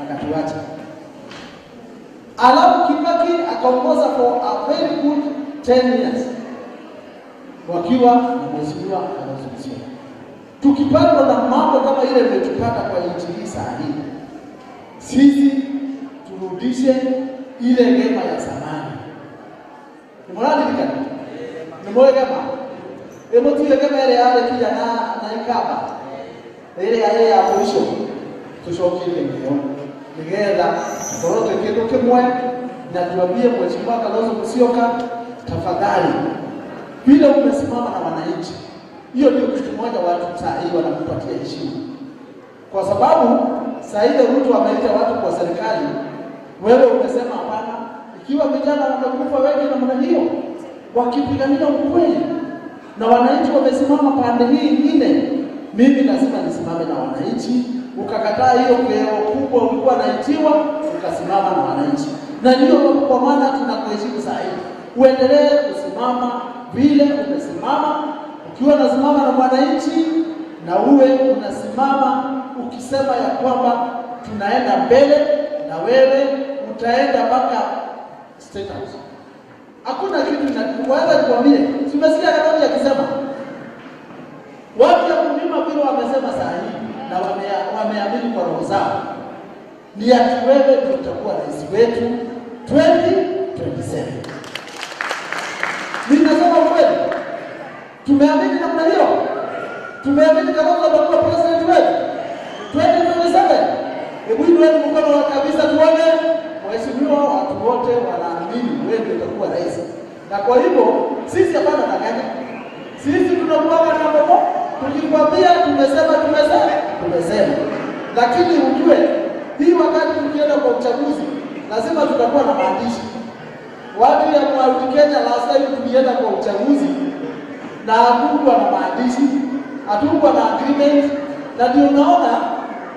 akatuacha. Alafu Kibaki akaongoza for a very good 10 years wakiwa na Mheshimiwa Kalonzo Musyoka. Tukipatwa na mambo kama ile imetupata kwa nchi hii saa hii, sisi turudishe ile gema ya zamani. Nimũraririkana? Nĩmũĩ gema? Ĩmũtuire gema ĩrĩa yarĩ kinya na ikamba ĩrĩa ĩrĩa ya mũico, tũcokie ĩyo nĩgetha tũkorwo twĩ kĩndũ kĩmwe, na tuambie Mheshimiwa Kalonzo Musyoka, tafadhali, vile umesimama na wananchi, hiyo ndio kitu moja watu saa hii wanakupatia heshima, kwa sababu saa ile Ruto ameita watu kwa serikali, wewe umesema hapana. Ikiwa vijana wamekufa wengi namna hiyo wakipigania ukweli na wananchi wamesimama pande hii ingine, mimi lazima nisimame na wananchi. Ukakataa hiyo kero kubwa ulikuwa naitiwa, ukasimama na wananchi, na ndio kwa maana tunakuheshimu saa hii. Uendelee kusimama vile umesimama, ukiwa unasimama na mwananchi, na uwe unasimama ukisema ya kwamba tunaenda mbele na wewe utaenda mpaka State House. Hakuna kitu kwanza nikwambie, tumesikia Kalonzo akisema watu ya kulima vile wamesema saa hii na wameamini kwa roho zao, ni ati wewe ndio utakuwa rais wetu 2027. Mimi nasema ukweli, tumeamini namna hiyo, tumeamini Kalonzo atakuwa president wetu 2027. Hebu inueni mkono kabisa tuone. Mheshimiwa, watu wote wanaamini wewe ndio utakuwa rais. Na kwa hivyo sisi hapana danganya. Sisi tunakuwa na mambo, tukikwambia tumesema tumesema tumesema. Lakini ujue hii wakati tukienda kwa uchaguzi lazima tutakuwa na maandishi. Watu ya Mount Kenya last time tulienda kwa uchaguzi na hakukuwa na maandishi, hatukuwa na agreement, na ndio unaona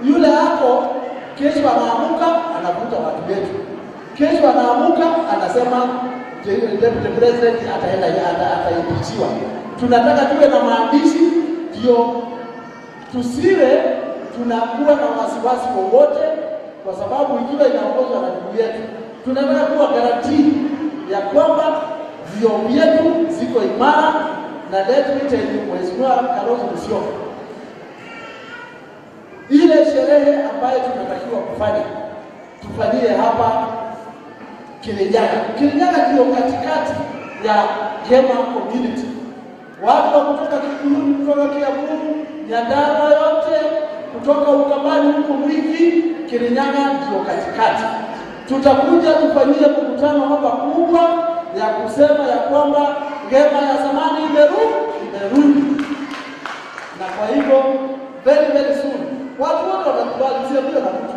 yule hapo kesho anaamuka anavuta watu wetu. Kesho anaamuka anasema deputy president ataenda ataimpeachiwa. Tunataka tuwe na maandishi ndio tusiwe tunakuwa na wasiwasi wowote, kwa sababu ikiwa inaongozwa na ndugu yetu, tunataka kuwa guarantee ya kwamba vyoo vyetu ziko imara. Na let me tell you, Mheshimiwa Kalonzo Musyoka, ile sherehe ambayo tunatakiwa kufanya tufanyie hapa Kirinyaga. Kirinyaga ndio katikati ya Gema community. Watu wa kutoka Kikuyu, kutoka Kiambu, Nyandarua yote, kutoka Ukambani huko Mwiki, Kirinyaga ndio katikati. Tutakuja tufanyie mkutano hapa kubwa ya kusema ya kwamba Gema ya zamani imerudi. Na kwa hivyo very very soon watu wote wamekubali, sio bila na mtu.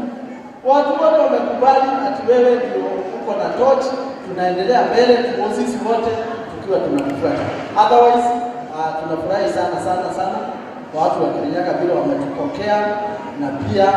Watu wote wamekubali ati wewe ndio uko na torch, tunaendelea mbele tuko sisi wote tukiwa tunakufuata. Otherwise tunafurahi sana sana sana watu wa Kirinyaga vile wametupokea na pia